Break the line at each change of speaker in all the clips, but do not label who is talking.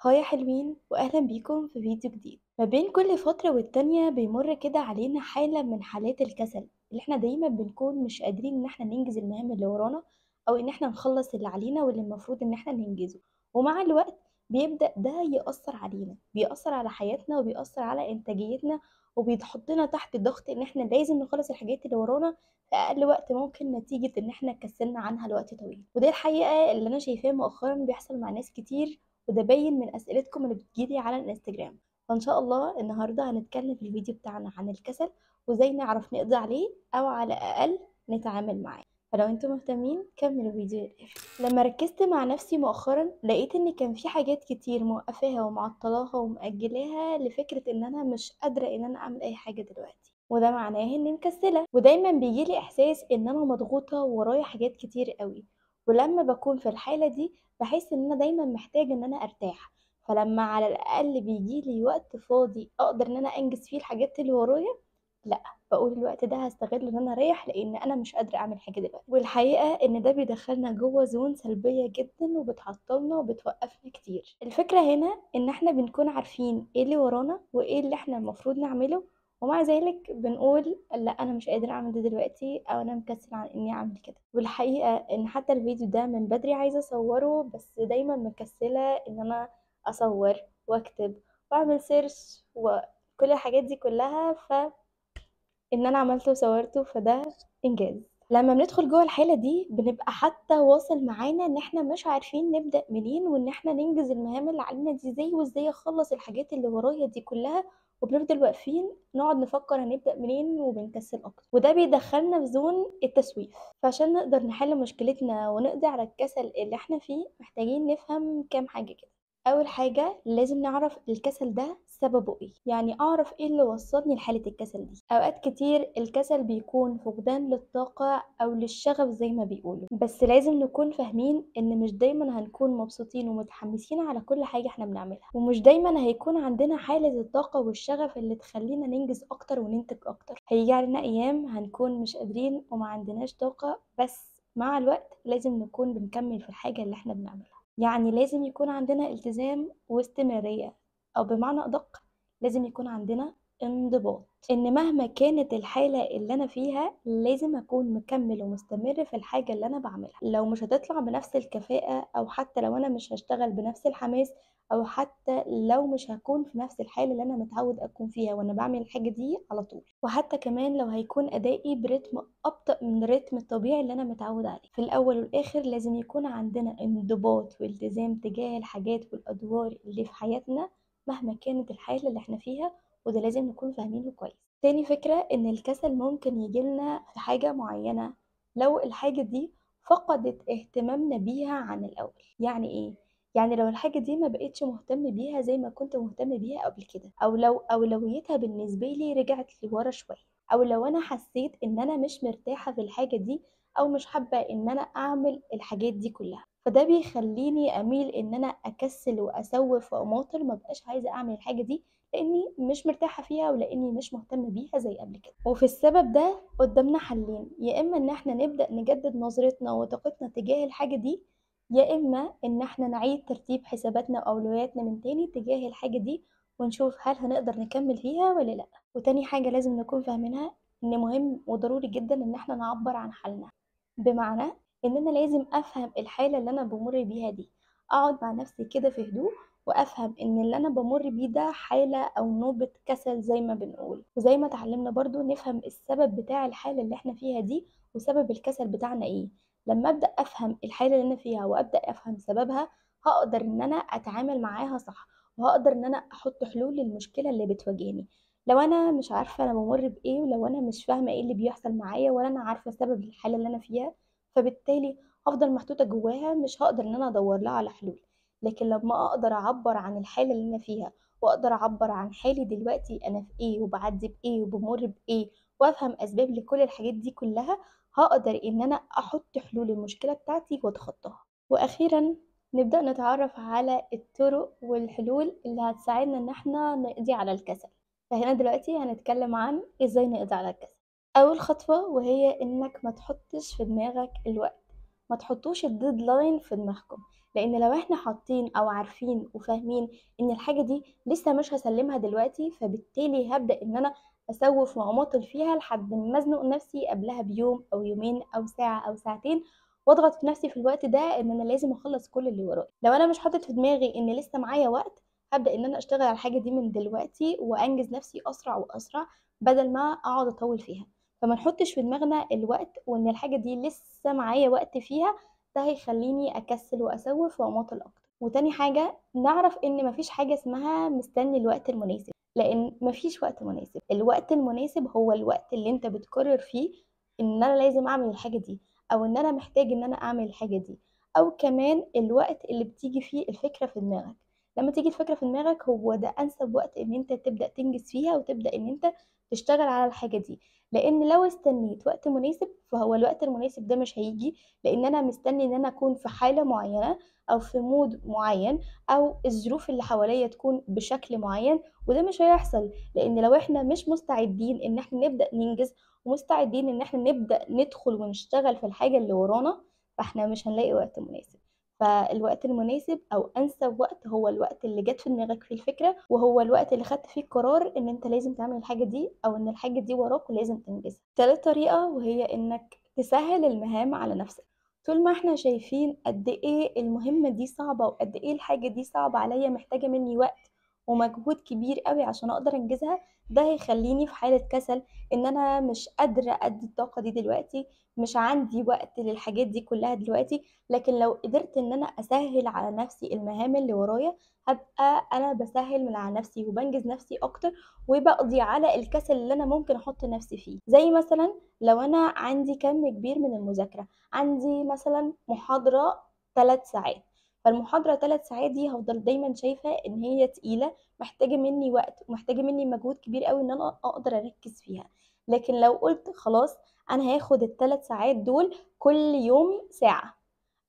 Hi يا حلوين، واهلا بيكم في فيديو جديد. ما بين كل فترة والتانية بيمر كده علينا حالة من حالات الكسل اللي احنا دايما بنكون مش قادرين ان احنا ننجز المهام اللي ورانا، او ان احنا نخلص اللي علينا واللي المفروض ان احنا ننجزه. ومع الوقت بيبدأ ده يأثر علينا، بيأثر على حياتنا وبيأثر على انتاجيتنا، وبيحطنا تحت ضغط ان احنا لازم نخلص الحاجات اللي ورانا في اقل وقت ممكن، نتيجة ان احنا كسلنا عنها لوقت طويل. وده الحقيقة اللي انا شايفاه مؤخرا بيحصل مع ناس كتير، وده باين من اسئلتكم اللي بتجيلي على الانستجرام. فان شاء الله النهارده هنتكلم في الفيديو بتاعنا عن الكسل وازاي نعرف نقضي عليه او على الاقل نتعامل معاه. فلو انتم مهتمين كملوا الفيديو للاخر. لما ركزت مع نفسي مؤخرا لقيت ان كان في حاجات كتير موقفاها ومعطلاها ومأجلاها لفكرة ان انا مش قادرة ان انا اعمل اي حاجة دلوقتي، وده معناه اني مكسله. ودايما بيجيلي احساس ان انا مضغوطه وورايا حاجات كتير قوي، ولما بكون في الحالة دي بحس ان انا دايما محتاجه ان انا ارتاح. فلما على الاقل بيجيلي وقت فاضي اقدر ان انا انجز فيه الحاجات اللي ورايا، لا بقول الوقت ده هستغله ان انا اريح، لان انا مش قادرة اعمل حاجة دلوقتي. والحقيقة ان ده بيدخلنا جوه zone سلبية جدا وبتعطلنا وبتوقفنا كتير. الفكرة هنا ان احنا بنكون عارفين ايه اللي ورانا وايه اللي احنا المفروض نعمله، ومع ذلك بنقول لا انا مش قادرة اعمل ده دلوقتي، او انا مكسله عن اني اعمل كده. والحقيقة ان حتى الفيديو ده من بدري عايزه اصوره، بس دايما مكسله ان انا اصور واكتب واعمل search وكل الحاجات دي كلها، ف ان انا عملته وصورته فده انجاز. لما بندخل جوه الحالة دي بنبقى حتى واصل معانا ان احنا مش عارفين نبدا منين، وان احنا ننجز المهام اللي علينا دي ازاي، وازاي اخلص الحاجات اللي ورايا دي كلها، وبنفضل واقفين نقعد نفكر هنبدأ منين وبنكسل اكتر، وده بيدخلنا في zone التسويف. فعشان نقدر نحل مشكلتنا ونقضي على الكسل اللي احنا فيه محتاجين نفهم كام حاجة كده. اول حاجة لازم نعرف الكسل ده سببه ايه، يعني اعرف ايه اللي وصلني لحالة الكسل دي. اوقات كتير الكسل بيكون فقدان للطاقة او للشغف زي ما بيقولوا، بس لازم نكون فاهمين ان مش دايما هنكون مبسوطين ومتحمسين على كل حاجة احنا بنعملها، ومش دايما هيكون عندنا حالة الطاقة والشغف اللي تخلينا ننجز اكتر وننتج اكتر. هيجي علينا ايام هنكون مش قادرين وما عندناش طاقة، بس مع الوقت لازم نكون بنكمل في الحاجة اللي احنا بنعملها. يعني لازم يكون عندنا التزام واستمرارية، أو بمعنى أدق لازم يكون عندنا انضباط، إن مهما كانت الحالة اللي أنا فيها لازم أكون مكمل ومستمر في الحاجة اللي أنا بعملها. لو مش هتطلع بنفس الكفاءة، أو حتى لو أنا مش هشتغل بنفس الحماس، أو حتى لو مش هكون في نفس الحالة اللي أنا متعود أكون فيها وأنا بعمل الحاجة دي على طول، وحتى كمان لو هيكون أدائي برتم أبطأ من الرتم الطبيعي اللي أنا متعود عليه. في الأول والآخر لازم يكون عندنا انضباط والتزام تجاه الحاجات والأدوار اللي في حياتنا مهما كانت الحالة اللي احنا فيها، وده لازم نكون فاهمينه كويس. تاني فكرة إن الكسل ممكن يجيلنا في حاجة معينة لو الحاجة دي فقدت اهتمامنا بيها عن الأول. يعني إيه؟ يعني لو الحاجة دي ما بقتش مهتم بيها زي ما كنت مهتم بيها قبل كده، أو لو أولويتها بالنسبة لي رجعت لورا شوية، أو لو أنا حسيت إن أنا مش مرتاحة في الحاجة دي، أو مش حابة إن أنا أعمل الحاجات دي كلها، فده بيخليني أميل إن أنا أكسل وأسوف وأماطل، ما بقاش عايزة أعمل الحاجة دي لأني مش مرتاحة فيها ولأني مش مهتم بيها زي قبل كده. وفي السبب ده قدامنا حلين، يا إما إن احنا نبدأ نجدد نظرتنا وطاقتنا تجاه الحاجة دي، يا إما إن احنا نعيد ترتيب حساباتنا وأولوياتنا من تاني تجاه الحاجة دي، ونشوف هل هنقدر نكمل فيها ولا لأ. وتاني حاجة لازم نكون فاهمينها إن مهم وضروري جدا إن احنا نعبر عن حالنا، بمعنى إن أنا لازم أفهم الحالة اللي أنا بمر بيها دي، أقعد مع نفسي كده في هدوء وأفهم إن اللي أنا بمر بيه ده حالة أو نوبة كسل زي ما بنقول. وزي ما اتعلمنا برضو نفهم السبب بتاع الحالة اللي احنا فيها دي وسبب الكسل بتاعنا إيه. لما أبدأ أفهم الحالة اللي أنا فيها وأبدأ أفهم سببها هقدر إن أنا أتعامل معاها صح، وهقدر إن أنا أحط حلول للمشكلة اللي بتواجهني. لو أنا مش عارفة أنا بمر بإيه، ولو أنا مش فاهمة إيه اللي بيحصل معايا، ولا أنا عارفة سبب الحالة اللي أنا فيها، فبالتالي هفضل محطوطة جواها، مش هقدر إن أنا أدور لها على حلول. لكن لما أقدر أعبر عن الحالة اللي أنا فيها، وأقدر أعبر عن حالي دلوقتي أنا في إيه وبعدي بإيه وبمر بإيه، وأفهم أسباب لكل الحاجات دي كلها، هقدر إن أنا أحط حلول المشكلة بتاعتي وأتخطاها. وأخيرا نبدأ نتعرف على الطرق والحلول اللي هتساعدنا إن احنا نقضي على الكسل. فهنا دلوقتي هنتكلم عن إزاي نقضي على الكسل. أول خطوة وهي إنك ما تحطش في دماغك الوقت، ما تحطوش ال deadline في دماغكم. لان لو احنا حاطين او عارفين وفاهمين ان الحاجة دي لسه مش هسلمها دلوقتي، فبالتالي هبدا ان انا اسوف واماطل فيها لحد ما ازنق نفسي قبلها بيوم او يومين او ساعة او ساعتين، واضغط في نفسي في الوقت ده ان انا لازم اخلص كل اللي ورايا. لو انا مش حاطط في دماغي ان لسه معايا وقت، هبدا ان انا اشتغل على الحاجة دي من دلوقتي وانجز نفسي اسرع واسرع بدل ما اقعد اطول فيها. فما نحطش في دماغنا الوقت وان الحاجة دي لسه معايا وقت فيها، ده هيخليني اكسل واسوف واماطل اكتر. وتاني حاجة، نعرف ان مفيش حاجة اسمها مستني الوقت المناسب، لان مفيش وقت مناسب. الوقت المناسب هو الوقت اللي انت بتقرر فيه ان انا لازم اعمل الحاجة دي، او ان انا محتاج ان انا اعمل الحاجة دي، او كمان الوقت اللي بتيجي فيه الفكرة في دماغك. لما تيجي الفكرة في دماغك هو ده انسب وقت ان انت تبدا تنجز فيها وتبدا ان انت تشتغل على الحاجة دي، لان لو استنيت وقت مناسب فهو الوقت المناسب ده مش هيجي، لان انا مستني ان انا اكون في حاله معينة او في mood معين او الظروف اللي حواليا تكون بشكل معين، وده مش هيحصل. لان لو احنا مش مستعدين ان احنا نبدا ننجز ومستعدين ان احنا نبدا ندخل ونشتغل في الحاجة اللي ورانا، فاحنا مش هنلاقي وقت مناسب. فالوقت المناسب او انسب وقت هو الوقت اللي جت في دماغك فيه الفكرة، وهو الوقت اللي خدت فيه القرار ان انت لازم تعمل الحاجة دي، او ان الحاجة دي وراك ولازم تنجزها. تالت طريقه، وهي انك تسهل المهام على نفسك. طول ما احنا شايفين قد ايه المهمة دي صعبة وقد ايه الحاجة دي صعبة عليا، محتاجه مني وقت ومجهود كبير قوي عشان اقدر انجزها، ده هيخليني في حالة كسل ان انا مش قادرة ادي الطاقة دي دلوقتي، مش عندي وقت للحاجات دي كلها دلوقتي. لكن لو قدرت ان انا اسهل على نفسي المهام اللي ورايا، هبقى انا بسهل من على نفسي وبنجز نفسي اكتر، وبقضي على الكسل اللي انا ممكن احط نفسي فيه. زي مثلا لو انا عندي كم كبير من المذاكرة، عندي مثلا محاضرة 3 ساعات، فالمحاضرة 3 ساعات دي هفضل دايما شايفة ان هي تقيلة، محتاجة مني وقت ومحتاجة مني مجهود كبير قوي ان انا اقدر اركز فيها. لكن لو قلت خلاص انا هاخد ال3 ساعات دول كل يوم ساعة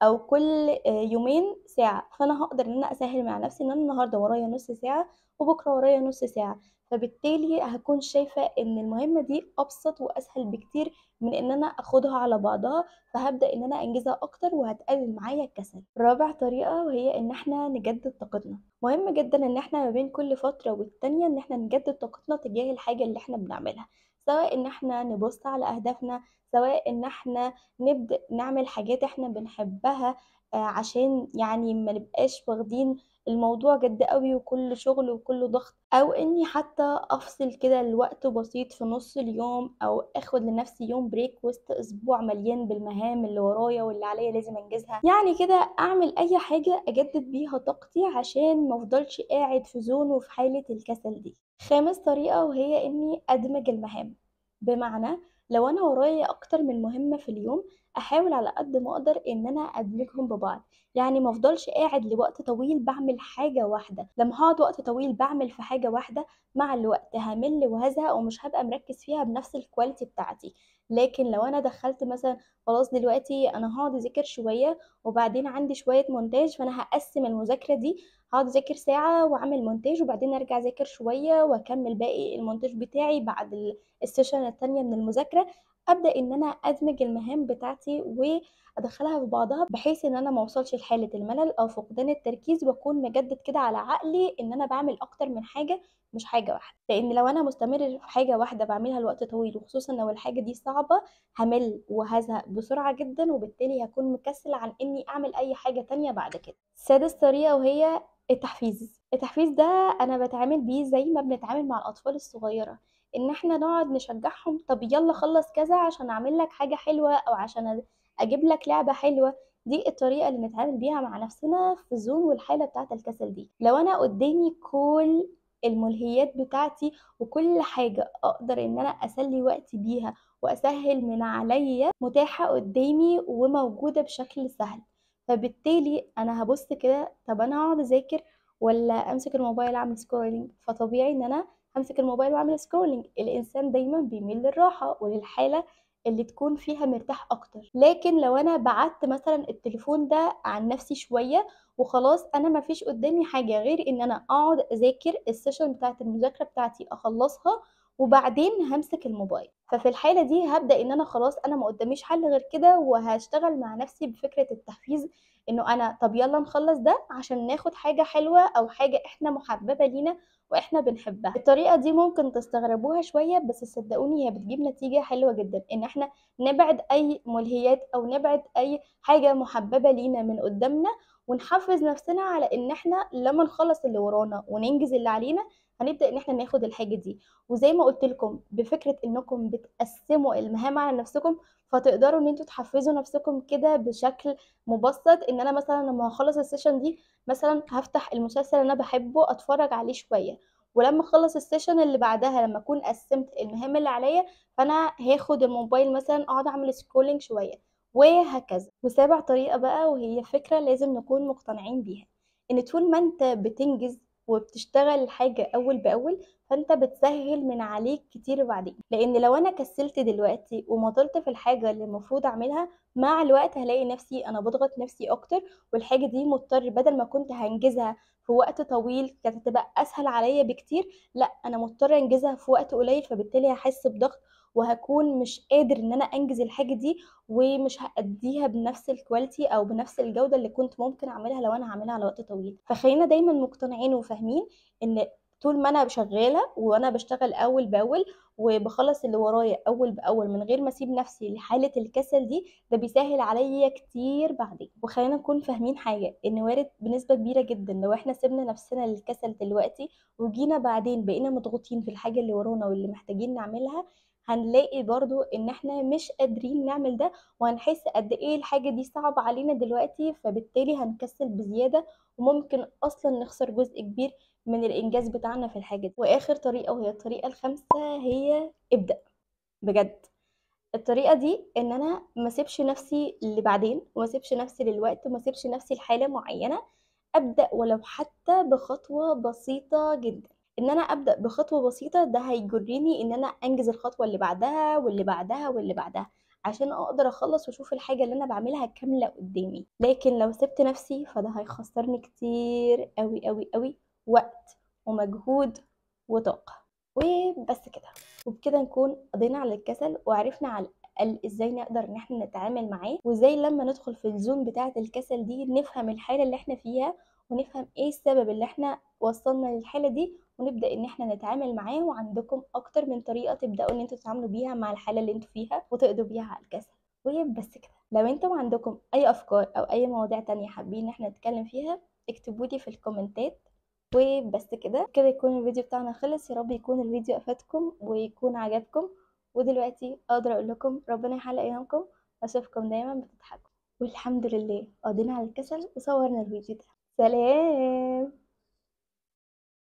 او كل يومين ساعة، فانا هقدر ان انا اسهل مع نفسي ان انا النهاردة ورايا نص ساعة وبكرة ورايا نص ساعة، فبالتالي هكون شايفة ان المهمة دي ابسط واسهل بكتير من ان انا اخدها على بعضها، فهبدأ ان انا انجزها اكتر وهتقلل معايا الكسل. رابع طريقة، وهي ان احنا نجدد طاقتنا. مهم جدا ان احنا ما بين كل فترة والتانية ان احنا نجدد طاقتنا تجاه الحاجة اللي احنا بنعملها، سواء ان احنا نبص على اهدافنا، سواء ان احنا نبدأ نعمل حاجات احنا بنحبها، عشان يعني ما نبقاش واخدين الموضوع جد قوي وكل شغل وكل ضغط، او اني حتى افصل كده الوقت بسيط في نص اليوم، او اخد لنفسي يوم break وسط اسبوع مليان بالمهام اللي ورايا واللي عليا لازم انجزها. يعني كده اعمل اي حاجة اجدد بيها طاقتي عشان ما افضلش قاعد في zone وفي حالة الكسل دي. خامس طريقة، وهي اني ادمج المهام. بمعنى لو انا ورايا اكتر من مهمة في اليوم، احاول على قد ما اقدر ان انا ادمجهم ببعض، يعني ما افضلش قاعد لوقت طويل بعمل حاجة واحدة. لما هقعد وقت طويل بعمل في حاجة واحدة، مع الوقت همل وهزهق ومش هبقى مركز فيها بنفس ال quality بتاعتي. لكن لو انا دخلت مثلا خلاص دلوقتي انا هقعد اذاكر شوية وبعدين عندي شوية مونتاج، فانا هقسم المذاكرة دي، هقعد اذاكر ساعة واعمل مونتاج وبعدين ارجع اذاكر شوية واكمل باقي المونتاج بتاعي بعد ال session التانية من المذاكرة. ابدا ان انا ادمج المهام بتاعتي وادخلها في بعضها، بحيث ان انا ما اوصلش لحاله الملل او فقدان التركيز، واكون مجدد كده على عقلي ان انا بعمل اكتر من حاجة مش حاجة واحدة. لان لو انا مستمر في حاجة واحدة بعملها لوقت طويل، وخصوصا لو الحاجة دي صعبة، همل وهزهق بسرعة جدا، وبالتالي هكون مكسل عن اني اعمل اي حاجة تانية بعد كده. سادس طريقه، وهي التحفيز. التحفيز ده انا بتعامل بيه زي ما بنتعامل مع الاطفال الصغيرة، ان احنا نقعد نشجعهم، طب يلا خلص كذا عشان اعمل لك حاجة حلوة او عشان اجيب لك لعبه حلوة. دي الطريقة اللي نتعامل بيها مع نفسنا في الزون والحالة بتاعه الكسل دي. لو انا قدامي كل الملهيات بتاعتي وكل حاجة اقدر ان انا اسلي وقتي بيها واسهل من عليا متاحة قدامي وموجودة بشكل سهل، فبالتالي انا هبص كده، طب انا هقعد اذاكر ولا امسك الموبايل اعمل scrolling؟ فطبيعي ان انا همسك الموبايل واعمل scrolling. الانسان دايما بيميل للراحة وللحاله اللي تكون فيها مرتاح اكتر. لكن لو انا بعدت مثلا التليفون ده عن نفسي شوية وخلاص، انا ما فيش قدامي حاجة غير ان انا اقعد اذاكر ال session بتاعه المذاكرة بتاعتي اخلصها وبعدين همسك الموبايل. ففي الحالة دي هبدأ ان انا خلاص انا ما قداميش حل غير كده، وهشتغل مع نفسي بفكرة التحفيز انه انا طب يلا نخلص ده عشان ناخد حاجة حلوة او حاجة احنا محببة لينا واحنا بنحبها. الطريقة دي ممكن تستغربوها شوية، بس صدقوني هي بتجيب نتيجة حلوة جدا، ان احنا نبعد اي ملهيات او نبعد اي حاجة محببة لينا من قدامنا، ونحفز نفسنا على ان احنا لما نخلص اللي ورانا وننجز اللي علينا هنبدأ ان احنا ناخد الحاجة دي. وزي ما قلت لكم بفكرة انكم بتقسموا المهام على نفسكم، فتقدروا ان انتوا تحفزوا نفسكم كده بشكل مبسط، ان انا مثلا لما هخلص ال session دي مثلا هفتح المسلسل اللي انا بحبه اتفرج عليه شوية، ولما اخلص ال session اللي بعدها لما اكون قسمت المهام اللي عليا فانا هاخد الموبايل مثلا اقعد اعمل scrolling شوية، وهكذا. وسابع طريقة بقى، وهي فكرة لازم نكون مقتنعين بيها، ان طول ما انت بتنجز وبتشتغل الحاجة أول بأول فأنت بتسهل من عليك كتير بعدين، لأن لو أنا كسلت دلوقتي ومطلت في الحاجة اللي المفروض أعملها، مع الوقت هلاقي نفسي أنا بضغط نفسي أكتر، والحاجة دي مضطر بدل ما كنت هنجزها في وقت طويل كانت هتبقى أسهل عليا بكتير، لا أنا مضطرة أنجزها في وقت قليل، فبالتالي هحس بضغط وهكون مش قادر ان انا انجز الحاجة دي، ومش هأديها بنفس ال quality او بنفس الجودة اللي كنت ممكن اعملها لو انا هعملها على وقت طويل. فخلينا دايما مقتنعين وفاهمين ان طول ما انا شغالة وانا بشتغل اول باول وبخلص اللي ورايا اول باول من غير ما اسيب نفسي لحاله الكسل دي، ده بيسهل عليا كتير بعدين. وخلينا نكون فاهمين حاجة، ان وارد بنسبة كبيرة جدا لو احنا سيبنا نفسنا للكسل دلوقتي وجينا بعدين بقينا مضغوطين في الحاجة اللي ورانا واللي محتاجين نعملها، هنلاقي برضو ان احنا مش قادرين نعمل ده، وهنحس قد ايه الحاجة دي صعبة علينا دلوقتي، فبالتالي هنكسل بزيادة وممكن اصلا نخسر جزء كبير من الانجاز بتاعنا في الحاجة دي. واخر طريقة وهي الطريقة الخامسة، هي ابدأ بجد. الطريقة دي ان انا ما اسيبش نفسي لبعدين، وما اسيبش نفسي للوقت، وما اسيبش نفسي لحالة معينة، ابدأ ولو حتى بخطوة بسيطة جدا. ان انا ابدا بخطوة بسيطة ده هيجرني ان انا انجز الخطوة اللي بعدها واللي بعدها واللي بعدها، عشان اقدر اخلص واشوف الحاجة اللي انا بعملها كاملة قدامي. لكن لو سبت نفسي فده هيخسرني كتير قوي قوي قوي وقت ومجهود وطاقة. وبس كده، وبكده نكون قضينا على الكسل وعرفنا على الاقل ازاي نقدر ان احنا نتعامل معاه، وازاي لما ندخل في الزون بتاعه الكسل دي نفهم الحالة اللي احنا فيها، ونفهم ايه السبب اللي احنا وصلنا للحالة دي، ونبدا ان احنا نتعامل معاه. وعندكم اكتر من طريقه تبداوا ان انتوا تتعاملوا بيها مع الحالة اللي انتوا فيها وتقضوا بيها على الكسل. وبس كده، لو انتم عندكم اي افكار او اي مواضيع تانية حابين ان احنا نتكلم فيها اكتبوا لي في الكومنتات. وبس كده، كده يكون الفيديو بتاعنا خلص. يا رب يكون الفيديو افادكم ويكون عجبكم. ودلوقتي اقدر اقول لكم ربنا يحلق ايامكم واشوفكم دايما بتضحكوا. والحمد لله قضينا على الكسل وصورنا الفيديو ده. سلام.